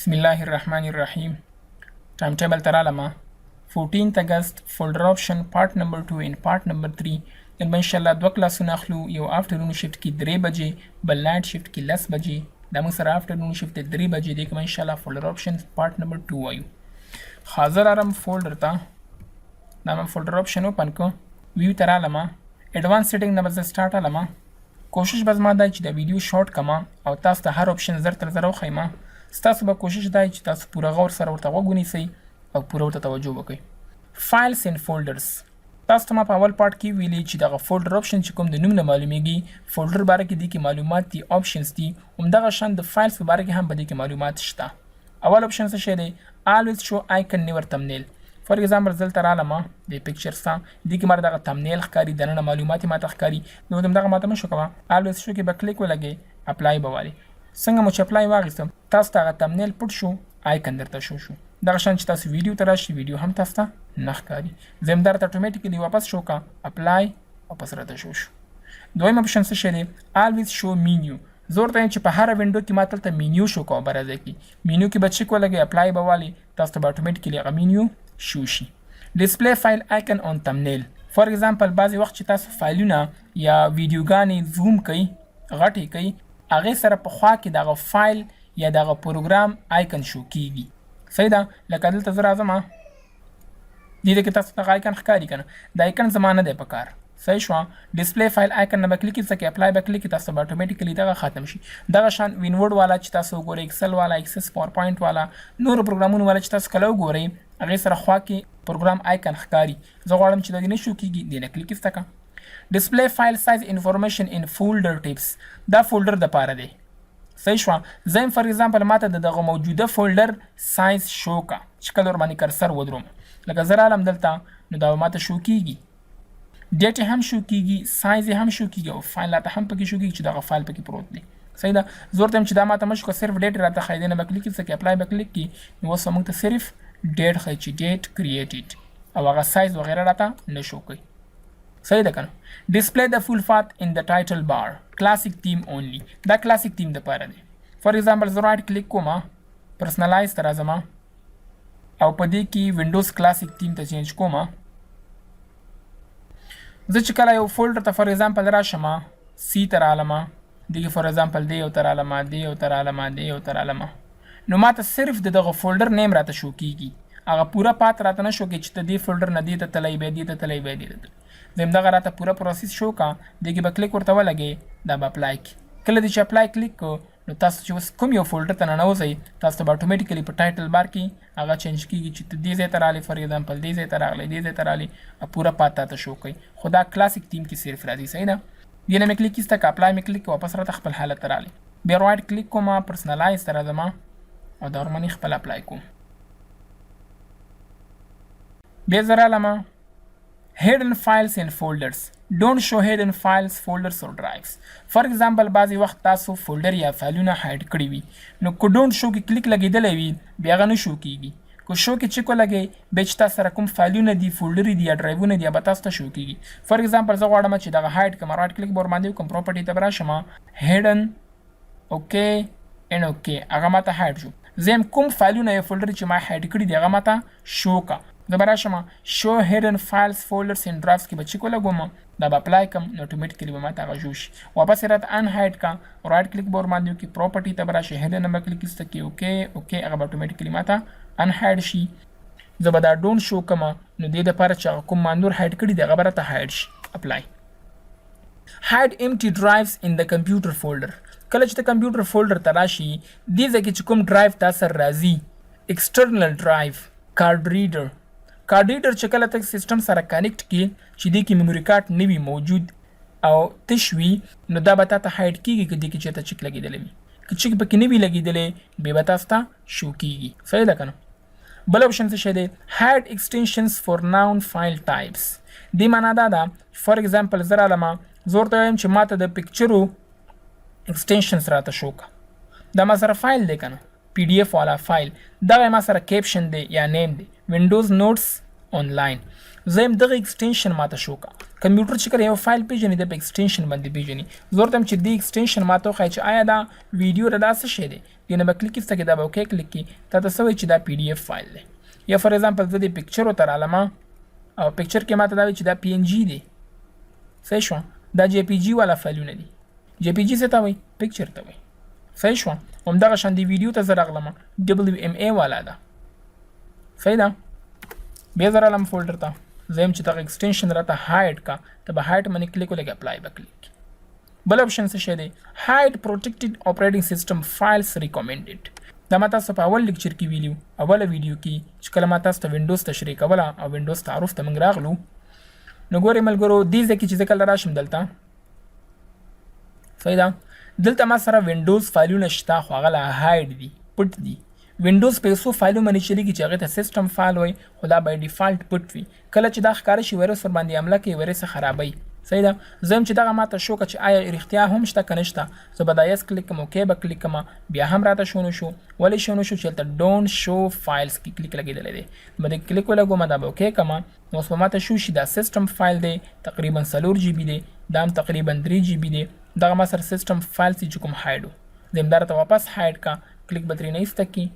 بسم الله الرحمن الرحیم. ټایم ټیبل ته رالم. 14 اگست، folder option part number 2 and part number 3. نن به انشاءالله دوه کلاسونه اخلو، یو afternoon shift کې 3 بجې، بل night shift کې 10 بجې. دا موږ سره afternoon shift 3 بجې دی، کوم انشاءالله folder option part number 2 وایو. حاضر ارم folder ته. دا ما folder option open کو، view ته رالم، advance setting نه به زه start علم. کوشش به زما دا چې دا ویډیو شارټ کما او تاسو ته هر option زر تر زره وښیم. ستاسو به کوشش دی چې تاسو پوره غور سره ورته غوږ ونیسئ او پوره ورته توجه وکړئ. Files and folders، تاسو ته ما په اول part کې ویلي چې دغه folder option چې کوم د نوم نه معلومیږي، folder باره کې دي کې معلومات دي، options دي. همدغه شان د files په باره کې هم په دې کې معلومات شته. اول option څه شی دی؟ Always show icon, never thumbnail. For example، دلته رالم د pictures ته، دې کې ماته دغه thumbnail ښکاري، دننه معلومات ماته ښکاري. نو دغه ماته مه show کوه. Always show کې به کلیک ولګې، apply به والي. څنګه مو چې apply واخیستم، تاسو ته هغه thumbnail پټ شو، icon درته شو شو. دغه شان چې تاسو ویډیو ته راشي، ویډیو هم تاسو ته نه ښکاري. زم درته automatically واپس شو کا، apply، واپس راته شو شو. دویم option څه شی دی؟ Always show menu. زه ورته چې په هره window کې ما دلته menu show کوه. بره ځای کې مینیو کې به چک ولګي، apply به والي، تاسو ته به automatically هغه menu show شي. Display file icon on thumbnail. For example، بعضې وخت چې تاسو فایلونه یا ویډیوګانې زوم کوئ، غټې کوئ، هغې سره په خوا کې دغه فایل یا دغه پروګرام icon show کیږي. صحیح ده؟ لکه دلته زه راځم، دې کې تاسو ته icon ښکاري که نه؟ دا icon زما نه دی پکار. صحیح شو؟ Display file icon نه به کلیک څه، apply به کلیک، تاسو به automatically دغه ختم شي. دغه شان WinWord والا چې تاسو وګورئ، Excel والا، Access، PowerPoint والا، نور پروګرامونو والا چې تاسو کله وګورئ، هغې سره خوا کې پروګرام icon ښکاري. زه غواړم چې د دې نه show کیږي، دې نه کلیک ایسته. Display file size information in folder tips، دا folder د پاره دی. صحیح شو؟ زه for example ماته د دغه موجوده folder size show کا چې کله ور باندې cursor ودروم. لکه زه رالم دلته، نو دا ماته show کیږي، date هم show کیږي، سایز هم show کیږي او فایل راته هم پکې show کیږي چې دغه فایل پکې پروت دی. صحیح ده؟ زه ورته چې دا ماته مه show که، صرف date راته ښایي. نه به کلیک څه کې، apply به کلیک کی، نو اوس موږ ته صرف date ښایي چې date created او هغه سایز وغیرہ راته نه show کوي. صحیح ده کنه؟ Display the full path in the title bar, classic theme only. دا classic theme د پاره دی. For example، زه right click کوم، personalize ته راځم او په دې کې Windows classic theme ته change کوم. زه چې کله یو folder ته for example راشم، C ته رالم، دې کې for example دی یو ته رالم، دی یو ته رالم، دی یو ته رالم، نو ماته صرف د دغه folder name راته show کیږي، هغه پوره path راته نه show کیږي چې ته دې folder نه دې ته تللی، بیا دې ته تللی، بیا دې ته تللی. زم دغه راته پوره process show کا. دې کې به کلیک ورته ولګي، دا به apply کی. کله دې چې apply click کو، نو تاسو چې اوس کوم یو folder ته ننوځئ، تاسو ته به automatically په title bar کې هغه change کیږي چې ته دې ځای ته راغلې، for example دې ځای ته راغلې، دې ځای ته راغلې او پوره path تاته show کوي. خو دا classic theme کې صرف راځي. صحیح ده؟ دې نه مې کلیک ایسته که، apply مې کلیک، واپس راته خپل حالت ته راغلی. بیا right click کوم، personalize ته راځم او دا ورمنې خپل apply کوم. بیا زه رالم hidden files and folders. Don't show hidden files, folders or drives. For example، بعضی وخت تاسو folder یا فایلونه hide کړی وي، نو که don't show کې کلیک لګیدلی وي، بیا هغه نه show کیږي. که شو کې چک ولګي، بیا چې تاسو سره کوم فایلونه دي، folder دي یا ډرایوونه دي، به تاسو ته show کیږي. For example، زه غواړم چې دغه hide کوم، right click ور باندې کوم، property ته راشم، hidden، okay and okay، هغه ماته hide شو. زم کوم فایلونه یا folder چې ما hide کړی دي، هغه ماته show کا. زه به راشم، show hidden files, folders and drives کې به چک ولګوم، دا به apply کوم، نو automatically به ماته هغه show شي. واپس یې راته unhide کا، right click به ورباندې وکړي، property ته به راشي، hidden به کلیک ایسته کړي، okay، هغه به automatically ماته unhide شي. زه به دا don't show کوم، نو دې دپاره چې هغه کوم ما نور hide کړي دي، هغه به راته hide شي. Apply. Hide empty drives in the computer folder. کله چې ته کمپیوټر folder ته راشي، دې ځای کې چې کوم ډرایو تا سره راځي، external drive، card reader. Card reader چې کله ته سیستم سره connect کی، چې دې کې memory card نه وي موجود او تش وي، نو دا به تا ته hide کیږي که دې کې چېرته چک لګېدلی وي. که چک پکې نه وي لګېدلی، بیا به تاسو ته show کیږي. صحیح ده که نه؟ بل option څه شی دی؟ Hide extensions for known file types. دې معنا دا ده، for example زه رالم، زه ورته وایم چې ماته د picture extensions راته show کا. دا ما سره فایل دی کنه، PDF والا فایل، دغه ما سره caption دی یا name دی، Windows Notes Online. زه هم دغه extension ماته show کا. کمپیوټر چې کله یو فایل پیژني، د په extension باندې پیژني. زه ورته وایم چې دې extension ماته وښایه چې آیا دا ویډیو ده، دا څه شی دی. دې نه به کلیک ایسته کې، دا به okay کلیک کړي، تا ته څه وایي چې دا PDF فایل دی. یا for example زه دې picture ته رالم او picture کې ماته دا وایي چې دا PNG دی. صحیح شو؟ دا JPG والا فایلونه دي. JPG څه ته وایي؟ picture ته وایي. صحیح شو؟ همدغه شان دی ویډیو ته زه راغلم، WMA والا ده. صحیح ده؟ بیا زه رالم folder ته، زه یم چې دغه extension راته hide کا، ته به hide باندې کلیک ولګې، apply به کلیک. بل option څه شی دی؟ Hide protected operating system files recommended. دا ما تاسو په اول lecture کې ویلو، اوله ویډیو کې چې کله ما تاسو ته وینډوز تشریح کوله او وینډوز تعارف ته موږ راغلو. نو ګورې ملګرو، دې ځای کې چې زه کله راشم دلته، صحیح ده، دلته ما سره وینډوز فایلونه شته، خو هغه لا hide دي، پټ دي. وینډوز په څو فایلو باندې چلیږي چې هغې ته system file وایي، خو دا by default پټ وي. کله چې دا ښکاره شي، وایرس ورباندې حمله کوي، وایرس یې خرابوي. صحیح ده؟ زه هم چې دغه ماته شو که چې آیا رښتیا هم شته که نشته، زه به دا yes کلیک کوم، okay به کلیک کوم. بیا هم راته شو نه شو. ولې شو نه شو؟ چې هلته don't show files کې کلیک لګېدلی دی. به دې کلیک ولګوم، دا به okay کوم، نو اوس به ماته شو شي. دا system file دی، تقریبا 4 GB دی، دا هم تقریبا 3 GB دی. دغه ما سره system files چې کوم hide و، زه هم دا راته واپس hide کا. کلیک به ترې نه ایسته کړي،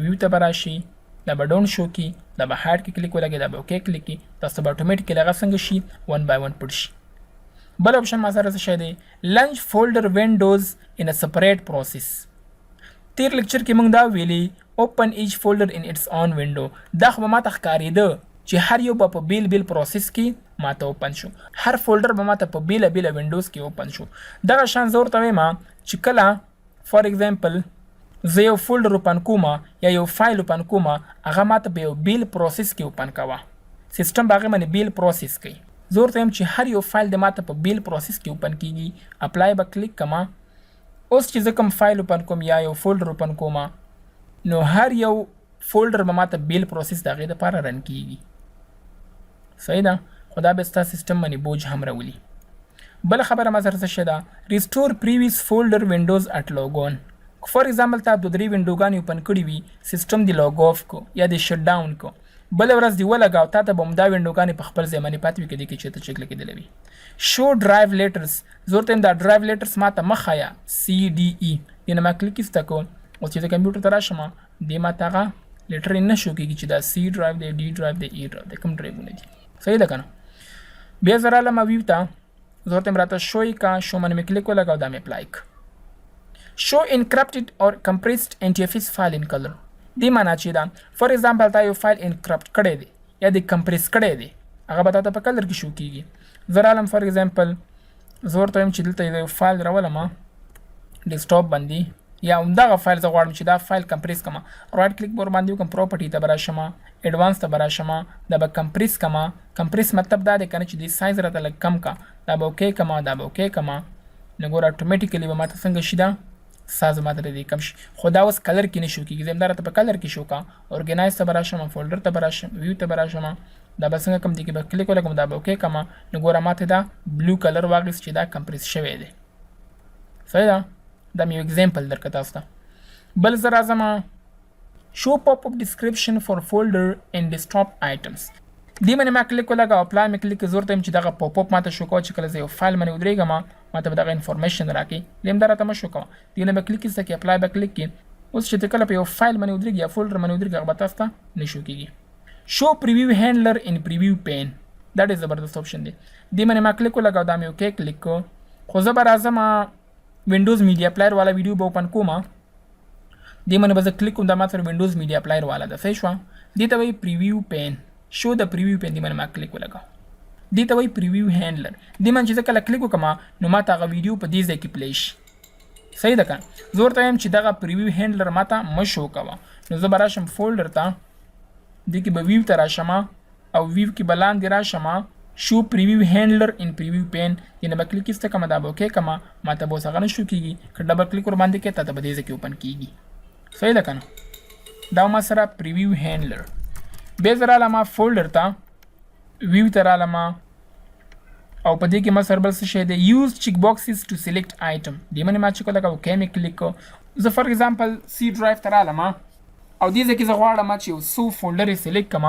view ته به راشي، دا به don't show کی، دا به hide کې کلیک ولګي، دا به okay کلیک کی، تاسو به automatically هغه څنګه شي؟ 1 by 1 پټ شي. بل option ما سره څه شی دی؟ Launch folder windows in a separate process. تیر lecture کې موږ دا ویلي، open each folder in its own window. دا خو به ماته ښکارېده چې هر یو به په بیل بیل process کې ماته open شو، هر folder به ماته په بیله بیله windows کې open شو. دغه شان زه ورته وایم چې کله for example زه یو folder open کوم یا یو فایل open کوم، هغه ماته په یو بیل process کې open کوه، سیستم به هغې باندې بیل process کوي. زه ورته وایم چې هر یو فایل د ماته په بیل process کې open کیږي. Apply به کلیک کما. اوس چې زه کوم فایل open کوم یا یو folder open کوم، نو هر یو folder به ماته بیل process د هغې دپاره run کیږي. صحیح ده؟ خو دا به ستا سیستم باندې بوج هم راولي. بل خبره ما سره څه شی ده؟ Restore previous folder windows at logon. For example تا دوه درې وینډوګانې open کړې وي، سیستم دی log off کو یا دی shut down کو، بل ورځ دی ولګاو، تا ته به همدا وینډوګانې په خپل ځای باندې پاتې وي که دې کې چېرته چک لګېدلی وي. Show drive letters. زه ورته وایم دا drive letters ما ته مه ښیه، C D E. دې نه ما کلیک ایسته کو. اوس چې زه کمپیوټر ته راشم، دې ما ته هغه letter نه شو کېږي چې دا C drive دی، D drive دی، E drive دی، کوم ډرایوونه دي. صحیح ده که نه؟ بیا زه رالم view ته، زه ورته راته شو یې که شو باندې مې کلیک ولګاو، دا مې apply که. Show encrypted or compressed NTFS file in color. دې معنا چې دا for example تا یو فایل encrypt کړی دی یا دې compress کړی دی، هغه به تاته په color کې شو کیږي. زه رالم، for example زه ورته وایم چې دلته یو فایل راولم desktop باندې، یا همدغه فایل زه غواړم چې دا فایل compress کړم. Right click ور باندې وکړم، property ته به راشم، advance ته به راشم، دا به compress کړم. Compress مطلب دا دی کنه چې د سایز راته لږ کم کا. دا به okay کړم، دا به okay کړم. نو ګوره، automatically به ماته څنګه شي؟ دا سایز ماته دې کم شي، خو دا اوس color کې نه شو کېږي. زه دا راته په color کې شو کا. Organize ته به راشم، folder ته به راشم، view ته به راشم، دا به څنګه کم دي کې به کلیک ولګم، دا به okay کړم. نو ګوره، ماته دا blue color واغیست چې دا compress شوی دی. صحیح ده؟ دا مې یو example درکړ تاسو ته. بل زه راځم، show pop up description for folder and desktop items. دې باندې ما کلیک ولګاو، apply مې کلیک. زه ورته وایم چې دغه pop up ماته شو کوه چې کله زه یو فایل باندې ودرېږم، ماته به دغه information راکړي. دې هم دا راته مه شو کوه. دې نه به کلیک ایسته کې، apply به کلیک کړي. اوس چې ته کله په یو فایل باندې ودرېږي یا folder باندې ودرېږي، هغه به تاسو ته نه شو کېږي. Show preview handler in preview pane. دا ډېر زبردست option دی. دې باندې ما کلیک ولګاو، دا مې okay کلیک کو. خو زه به راځم، Windows Media Player والا ویډیو به open کوم، دې باندې به زه کلیک کوم. دا ما سره Windows Media Player والا ده. صحیح شوه؟ دې ته وایي preview pane، show the preview pane. دې باندې ما کلیک ولګاو. دې ته وایي preview handler. دې باندې چې زه کله کلیک وکړم، نو ما ته هغه ویډیو په دې ځای کې play شي. صحیح ده که زه ورته وایم چې دغه preview handler ما ته مه شو کوه؟ نو زه به راشم folder ته، دې کې به view ته راشم او view کې به لاندې راشم، show preview handler in preview pane. دې نه به کلیک ایسته کړم، دا به okay کړم. ما ته به اوس هغه نه شو کېږي. که double click ور باندې کې، تا ته به دې ځای کې open کېږي. صحیح ده که نه؟ دا ما سره preview handler. بیا زه رالم folder ته، view ته رالم او په دې کې ما سره بل څه شی دی؟ Use check boxes to select item. دې باندې ما چې ولګاو، okay مې کلیک کو. زه for example C drive ته رالم. او دې ځای کې زه غواړم چې یو څو فولډر یې سلیکټ کړم.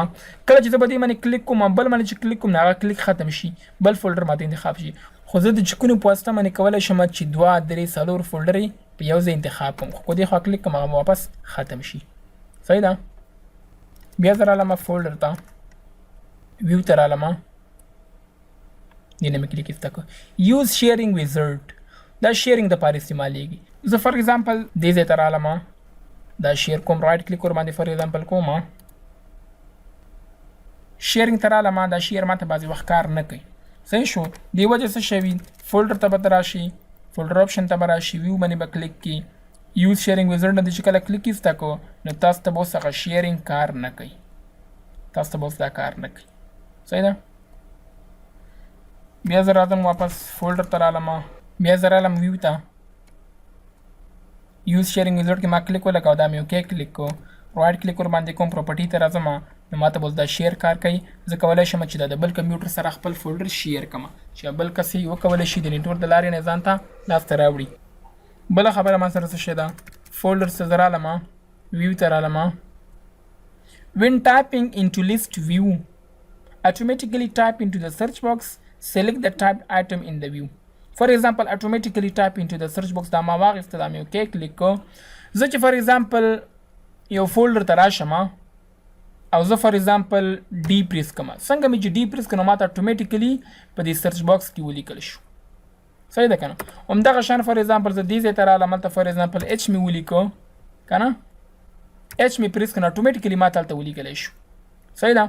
کله چې زه په دې باندې کلیک کوم، بل باندې چې کلیک کوم، هغه کلیک ختم شي، بل فولډر ماته انتخاب شي. خو زه د چکونو په واسطه باندې کولی شم چې دوه، درې، څلور فولډر یې په یو ځای انتخاب کړم، خو که دې خوا کلیک کوم، هغه واپس ختم شي. صحیح ده. بیا زه رالم فولډر ته، ویو ته رالم، دې نه مې کلیک ایسته کړ. یوز شیرینګ ویزرډ، دا شیرینګ د پاره استعمالیږي. زه فار ایگزامپل دې ځای ته رالم، دا شیر کوم، رایټ کلیک ور باندې فار ایگزامپل کوم، شیرینګ ته رالم. دا شیر ماته بعضې وخت کار نه کوي. صحیح شو. دې وجه څه شوي؟ فولډر ته به راشي، فولډر آپشن ته به راشي، ویو باندې به کلیک کی، یوز شیرینګ ویزرډ نه چې کله کلیک ایسته کو، نو تاسو ته به اوس هغه شیرینګ کار نه کوي، تاسو ته به اوس دا کار نه کوي. صحیح ده. بیا زه راځم واپس فولډر ته رالم، بیا زه رالم ویو ته، یوز شیرینګ ویزرډ کې ما کلیک ولګاو، دا مې اوکی کلیک کو، رایټ کلیک ور باندې کوم، پراپرټي ته راځم، نو ماته به اوس دا شیر کار کوي. زه کولی شم چې دا د بل کمپیوټر سره خپل فولډر شیر کړم، چې بل کس یې وکولی شي د نیټورک د لارې نه ځان ته لاسته راوړي. بله خبره ما سره څه شی ده؟ فولډر ته زه رالم، ویو ته رالم. When typing into list view, automatically type into the search box, select the typed item in the view. For example, automatically type into the search box، دا ما واخیسته، دا مې اوکی کلیک کو. زه چې فار ایگزامپل یو فولډر ته راشم او زه فار ایگزامپل ډي پریس کوم، څنګه مې چې ډي پریس کړم، ماته اتوماتیکلی په دې سرچ باکس کې ولیکل شو. صحیح ده کنه؟ همدغه شان فار ایگزامپل زه دې ځای ته رالم، هلته فار ایگزامپل اچ مې ولیکو کنه، اچ مې پریس کړم، اتوماتیکلی ماته هلته ولیکلی شو. صحیح ده.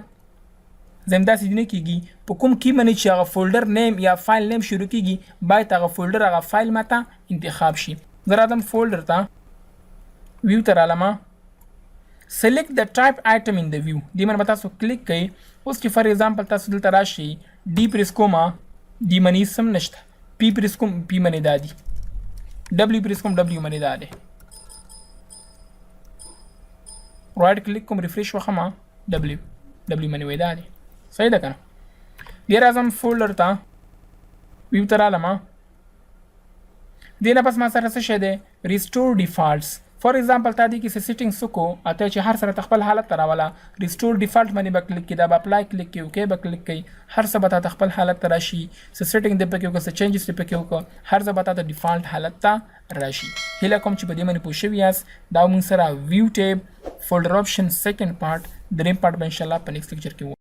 زم داسې نه کیږي، په کوم کی باندې چې هغه فولډر نیم یا فایل نیم شروع کیږي، باید هغه فولډر، هغه فایل ماته انتخاب شي. زه راځم فولډر ته، ویو ته رالم، select the type item in the view، دې باندې به تاسو کلیک کړئ. اوس چې فار ایگزامپل تاسو دلته راشئ، ډي پریس کوم، ډي منی سم نشته، پی پریس کوم، پی منی دا دی، ډبلیو پریس کوم، ډبلیو منی دا دی، رایټ کلیک کوم، ریفریش وخم، ډبلیو، ډبلیو منی وای دا دی. صحیح ده کنه؟ بیا راځم فولډر ته، ویو ته رالم. دې نه پس ما سره څه شی دی؟ ریسټور ډیفالټس. فار ایگزامپل تا دې کې څه سیټینګ وکړو، اته چې هر سره خپل حالت ته راوله، ریسټور ډیفالټ باندې به کلیک کړي، دا به اپلای کلیک کړي، اوکی به کلیک کړي، هر څه به تا ته خپل حالت ته راشي. څه سیټینګ دې پکې وکړه، څه چینجز دې پکې وکړه، هر څه به تا ته ډیفالټ حالت ته راشي. هیله کوم چې په دې باندې پوه شوي یاست. دا موږ سره ویو ټیب فولډر آپشن سیکنډ پارټ. دریم پارټ به انشاءالله په نیکسټ لیکچر کې.